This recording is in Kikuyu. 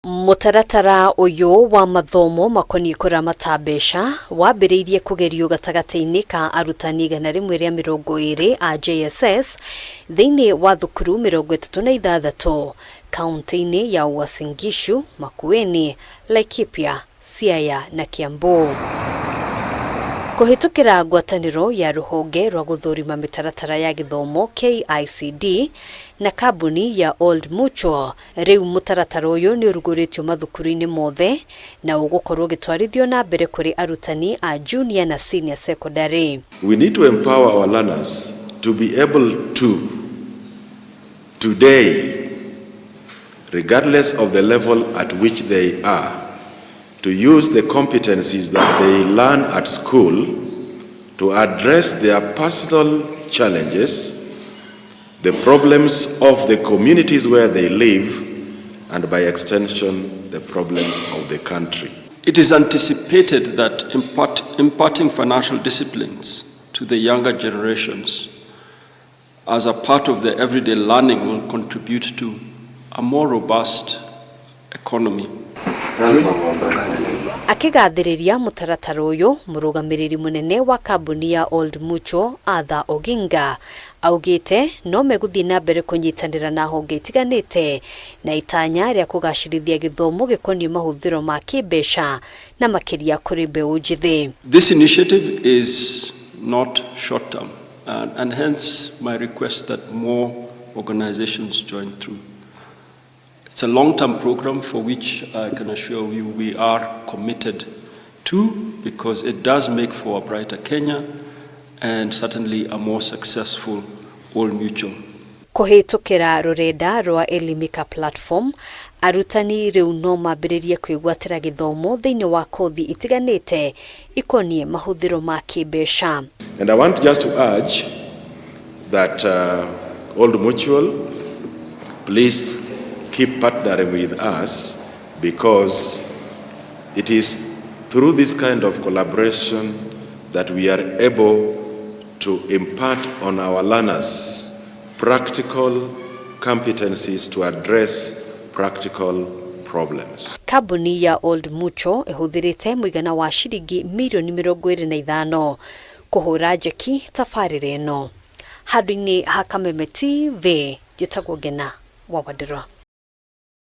Mũtaratara ũyũ wa mathomo makoniĩ kũramata mbeca wambĩrĩirie kũgerio gatagatĩ-inĩ ka arutani 120 a JSS thĩinĩ wa thukuru 36 kauntĩ-inĩ ya Uasin Gishu, Makueni, Laikipia, Siaya na Kiambu. Kũhĩtũkĩra ngwatanĩro ya rũhonge rwa gũthũrima mĩtaratara ya gĩthomo KICD na kambuni ya Old Mutual, Rĩu mũtaratara ũyũ nĩ ũrugũrĩtio mathukuru-inĩ mothe na ũgũkorwo ũgĩtwarithio na mbere kũrĩ arutani a junior na senior secondary. We need to empower our learners to be able to today, regardless of the level at which they are, to use the competencies that they learn at school to address their personal challenges, the problems of the communities where they live, and by extension, the problems of the country. It is anticipated that imparting financial disciplines to the younger generations as a part of their everyday learning will contribute to a more robust economy. Akĩgathĩrĩria mũtaratara ũyũ, mũrũgamĩrĩri mũnene wa kambuni ya Old Mutual Arthur Oginga augĩte no megũthiĩ na mbere kũnyitanĩra na honge itiganĩte na itanya rĩa kũgacĩrithia gĩthomo gĩkoniĩ mahũthĩro ma kĩmbeca na makĩria kũrĩ mbeũ njĩthĩ. This initiative is not short term, and hence my request that more organizations join through. It's a long-term program for which I can assure you we are committed to, because it does make for a brighter Kenya and certainly a more successful Old Mutual. Kũhĩtũkĩra rũrenda rwa Elimika platform, arutani rĩu no mambĩrĩrie kwĩgwatĩra gĩthomo thĩinĩ wa kothi itiganĩte ikoniĩ mahũthĩro ma kĩmbeca. And I want just to urge that Old Mutual, please keep partnering with us, because it is through this kind of collaboration that we are able to impart on our learners practical competencies to address practical problems. Kambuni ya Old Mutual ĩhũthĩrĩte mũigana wa ciringi mirioni 25 kũhũra njeki tabarĩra ĩno. Handũ-inĩ ha Kameme TV, njĩtagwo Ngena wa Wandirwa.